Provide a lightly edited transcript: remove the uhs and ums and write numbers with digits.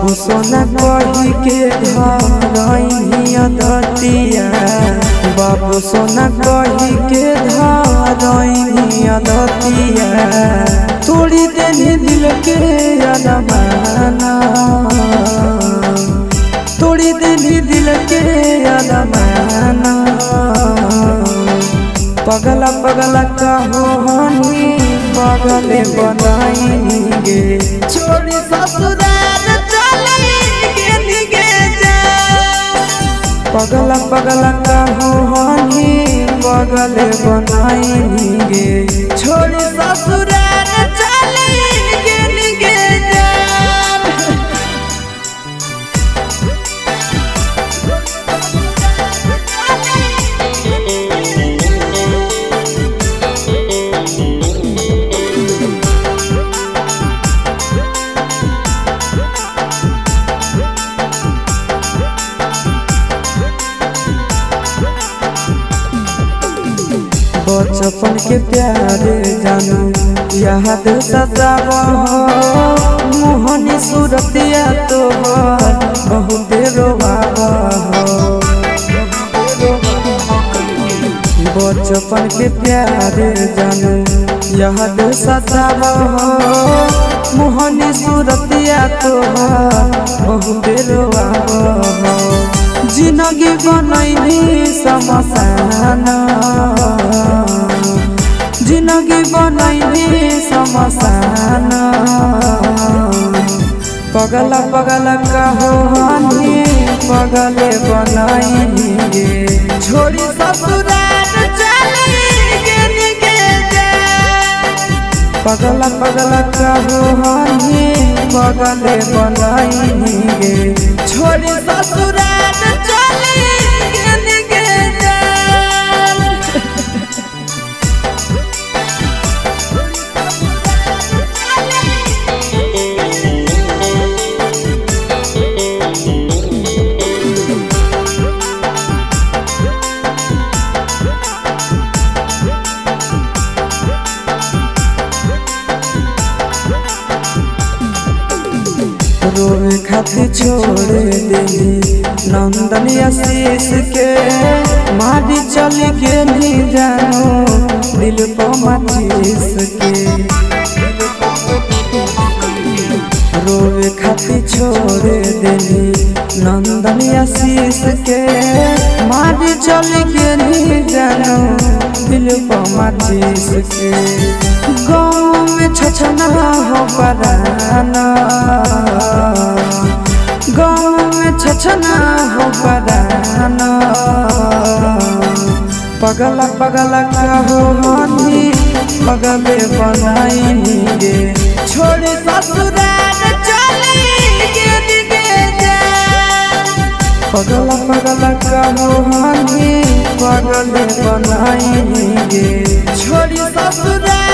बाबू सोना कही के धरैनी अदतिया, बाबू सोना कही के धरैनी अदतिया, तोड़ी देनी दिल के अरमाना, तोड़ी देनी दिल के अरमाना। पगला पगला कहो हनी पगले बनाई गे, छोड़ी ससुराल चली गेली गे जा। पगला पगला कहो हनी पगले बनाई गे, छोड़ी ससुराल चली गेली गे जा। बचपन के प्यारे जानू याद सताव हो, मोहनी सूरतिया तोहर बहुत रोवाव हो। बचपन के प्यारे जानू याद सताव हो, मोहनी सूरतिया तोहर बहुत रोवाव हो। जिंदगी बनैनी समसाना, जिंदगी बनैनी समसाना। पगला पगला कहो हनी पगले बनैनी गे, छोड़ी ससुराल चली गेली गे जा। पगला पगला कहो हनी पगले बनैनी गे, छोड़ी ससुराल चली गेली गे जा। रोवे खातिर छोड़ देली नंदन आशीष के, मारी चली गेली जानो दिल पर माचिस के। रोवे खातिर छोड़ देली नंदन आशीष के, मारी चली गेली जानो दिल पर माचिस के। गाँव में छछना हो पराना, गाँव में छछना हो पराना। पगला पगला कहो हनी पगले बनाई गे, छोड़ी ससुराल चली गेली गे जा। पगला पगला कहो हनी पगले बनाई गे, छोड़ी ससुराल।